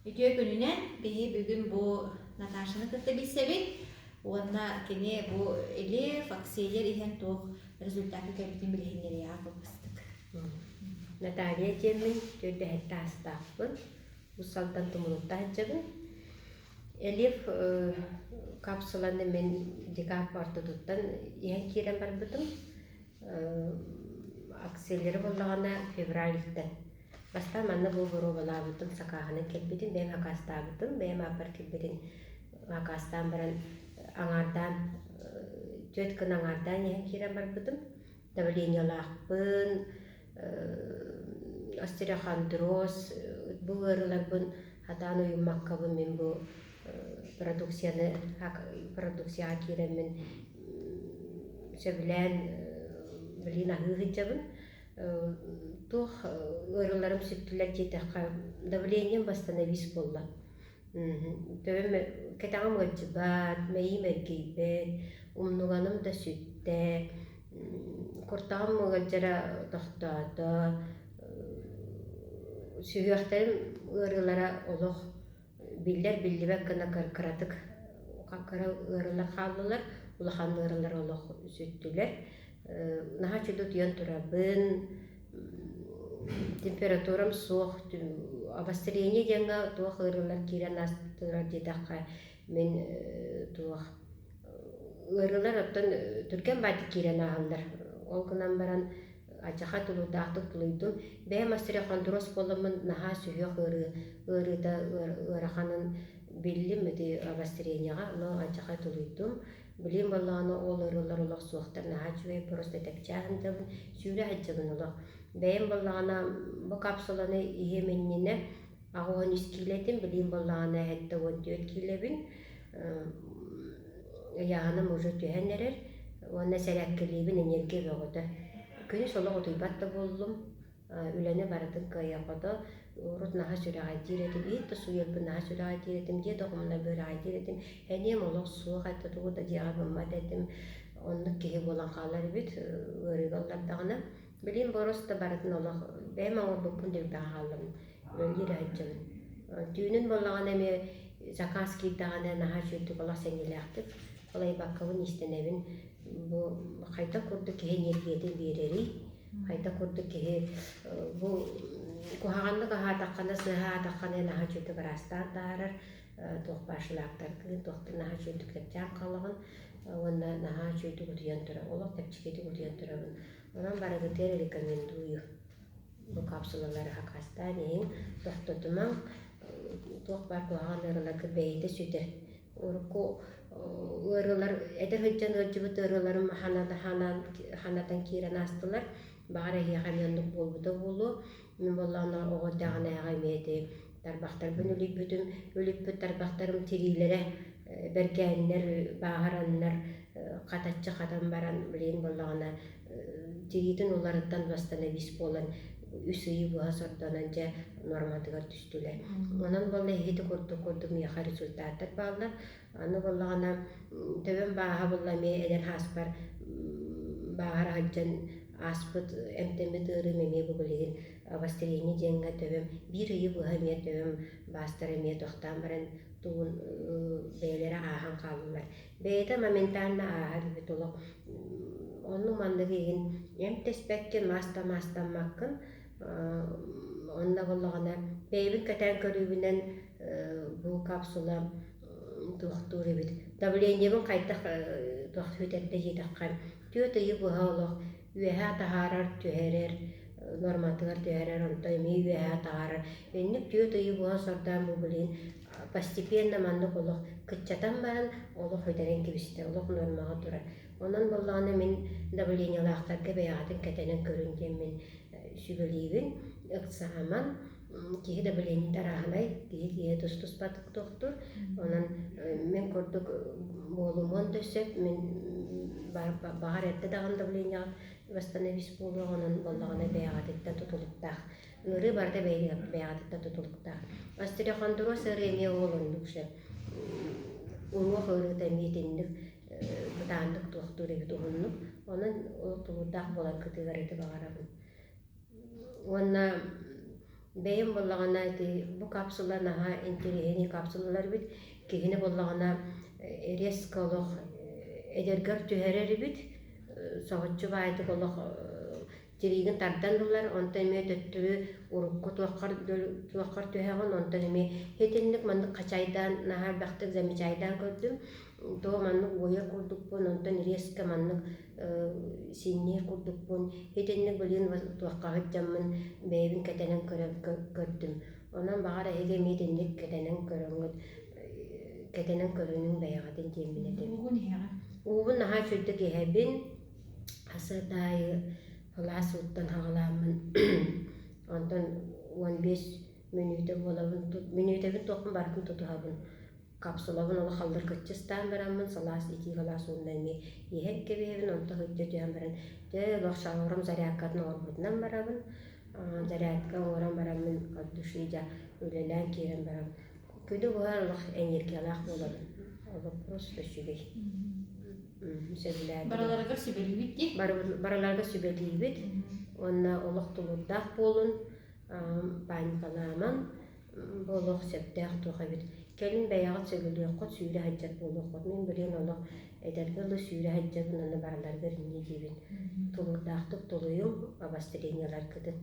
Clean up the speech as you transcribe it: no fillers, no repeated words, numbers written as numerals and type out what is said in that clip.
Үтүө күнүнэн биһи бүгүн бу Наташаны кытта билсэбит уонна кини бу Элев, Акселер иһэн туох результаты кэлбитин билиһиннэриэҕэ кылгастык. Наталья диэммин төрдөһөттө аастаахпын. Уус Алдан Тумулутта сылдьабын. Элев капсуланы мин декабрь ортотуттан иһэн киирэн барбытым. Акселеры буоллаҕына февральтан. Бастаан манна бу боруобалаабытым, сакааһынан кэлбитим, бэйэм сакаастаабытым, бэйэм ааппар кэлбитин сакаастаан баран аҥаардаан түөрт гына аҥаардаан иһэн киирэн барбытым. Давлениелаахпын, остеохондроз бу ыарыыларбын сатаан уйуммаккабын мин бу продукцияны продукцияҕа киирэммин сөбүлээн билигин аһыы сылдьабын. Туох ыарыыларым сүттүлэр диэтэххэ, давлением восстановись буолла. Төбөм кэтэҕим ыалдьыбат, мэйиим эргийбэт, умнуганым да сүттэ, куртаҕым ыалдьара тохтоото, сүһүөхтэрим ыарыылара олох биллэр-биллибэт гына кыратык кыра ыарыылар хааллылар, улахан ыарыылар олох сүттүлэр. Наһаа үчүгэй утуйан турабын, температурам суох, обострение диэҥҥэ туох ыарыылар киирэн аастылар диэтэххэ, мин туох ыарыылар оттон түргэн баайдык киирэн ааһаллар. Ол гынан баран Алдьархай тулуурдаахтык тулуйдум. Бэйэм остеохондроз буоламмын наһаа сүһүөх ыарыы ыарыыта ыараханын биллим ити обострениеҕа, но алдьархай тулуйдум. Билигин буоллаҕына ол ыарыылар олох суохтар, наһаа үчүгэй просто тэпчээ сылдьабын, сүүрэ сылдьабын олох. Бэйэм буоллаҕына бу капсуланы иһиэм иннинэ 83 киилэ этим, билигин буоллаҕына 74 киилэбин. Ыйааһыным уже түһэн эрэр уонна сэрээккэлиибин энергия бөҕөтө. Күнүс олох утуйбат да буоллум, үлэни барытын кыайа-хото, урут наһаа сүрэҕэлдьиир этим, иһит да сууйарбын наһаа сүрэҕэлдьиир этим, дьиэ да хомунарбын сүрэҕэлдьиир этим, эниэм олох суох этэ, тугу да дьиэҕэ гыммат этим, оннук киһи буолан хаалар эбит ыарыыга ыллардаҕына. Билигин боруоста барытын олох бэйэм оҥорбуппун да билбэххэ хааллым. Үлэлиир сылдьабын. Түүнүн буоллаҕына эмиэ заказ киирдэҕинэ наһаа үчүгэйдик олох сэниэлээхтик балайбаккабын иистэнэбин. Бу хайдах курдук киһи эниэргийэтин биэрэрий? Хайдах курдук киһи бу куһаҕаннык аһаатаххына, сыыһа аһаатаххына наһаа үчүгэйдик ыраастаан таһаарар. Туох баар шлактаргын, туохтан наһаа үчүгэйдик тэпчээн хаалаҕын уонна наһаа үчүгэйдик утуйан турар. Олох чэпчэкитик утуйан турабын. Онон барыгытыгар рекомендую. Бу капсулалары хакастаан иһиҥ, тохтотумаҥ, туох баар куһаҕан ыарыыларга бэйэтэ сүтэр. Урукку ыарыылар, эдэр сылдьан ыалдьыбыт ыарыыларым ханатан киирэн аастылар. Баҕар эһиэхэ эмиэ оннук буолбута буолуо. Мин буоллаҕына оҕо эрдэҕинээҕи эмиэ ити тарбахтарбын үлүйбүтүм, үлүппүт тарбахтарым тириилэрэ бэргээннэр, бааһыраннар, хатаччы хатан баран билигин буоллаҕына тириитин уларыттан восстановись буолан үс ыйы быһа сордонон дьэ норматыгар түстүлэр. Онон буолла иһити курдук курдук миэхэ результаттар бааллар. Аны буоллаҕына төбөм бааһа буолла эмиэ эдэр сааспар бааһыра сылдьан ааспыт эмтэммит ыарыым эмиэ бу билигин обострение диэҥҥэ төбөм биир ыйы быһа эмиэ төбөм баастара эмиэ тохтоон баран тугун бэйэлэрэ ааһан хааллылар. Бэйэтэ моментально ааһар эбит олох. Оннук маннык игин эмтэспэккин, маастамаастаммаккын онно буоллаҕына бэйэбин кэтээн көрүүбүнэн бу капсула туохтуур эбит. Давлениебын хайдах туох сүтэрдэ диэтэххэ, түөрт ыйы быһа олох үөһээ таһаарар, түһэрэр, норматыгар түһэрэр, онтон эмиэ үөһээ таһаарар. Инник түөрт ыйы быһа сордоон бу билигин постепенно маннык олох кыччатан баран олох бүтэрэн кэбистэ, олох нормаҕа турар. Онон буоллаҕына мин давлениелаахтарга бэйэҕитин кэтэнэн көрүҥ диэммин сүбэлиибин. Ыксааман киһи давлениета арааһынай, киһи киһи тус-туспатык тохтуур. Онон мин курдук буолумуон да сөп, мин баҕар эрдэ даҕаны давлениеҕыт восстановись буолуох, онон буоллаҕына бэйэҕититтэн тутулуктаах. Ыарыы барыта бэйэҕититтэн тутулуктаах. Остеохондроз ыарыы эмиэ ол оннук сөп. Уҥуох ыарыыта эмиэ итинник бытааннык туохтуур эбит уһуннук. Онон ол тулуурдаах буоларгытыгар ити баҕарабын. Уонна. Бэйэм буоллаҕына ити бу капсула наһаа интэриэһинэй капсулалар эбит. Киһини буоллаҕына резко олох эдэргэр түһэрэр эбит. Соһуччу баайдык олох тириигин тардан ылар, онтон эмиэ төттөрү урукку туоххар туоххар түһэҕин, онтон эмиэ итинник маннык хачайдаан наһаа элбэхтик замечайдаан көрдүм. То маннык уойар курдукпун, онтон резко маннык синньиир курдукпун. Итинник билигин туохха сылдьаммын бэйэбин кэтэнэн көрдүм. Онон баҕар эһиги эмиэ итинник кэтэнэн көрөҥҥүт кэтэнэн көрүнүҥ бэйэҕитин диэммин этэбин. Уугун иһэҕин? Уубун наһаа үчүгэйдик иһэбин. Хасыат аайы кылаас ууттан хаҕалааммын онтон 15 мүнүүтэ буолабын мүнүүтэбин туохпун барытын тутуһабын. Капсулабын олох алларгыччы ыстаан бараммын сылаас итии кылаас уунна эмиэ иһэн кэбиһэбин, онто сылдьа түһэн баран дьэ олох шаурум зарядкатын оҥорбутунан барабын. Зарядка оҥорон бараммын от души дьэ үлэлээн киирэн баран күнү быһа олох энергиялаах буолабын. Олох просто үчүгэй. Сөбүлээтим. Барыларыгар сүбэлиибит дии? Барыларыгар сүбэлиибит уонна олох тулуурдаах буолун, паникалаамаҥ, бу олох сөптөөх туох эбит. Кэлин бэйэҕит сөбүлүөххүт, сүүрэ сылдьар буолуоххут. Мин билигин олох эдэргэ дылы сүүрэ сылдьабын уонна барыларыгар инньэ диибин. Тулуурдаахтык тулуйуҥ, обострениеларгытын.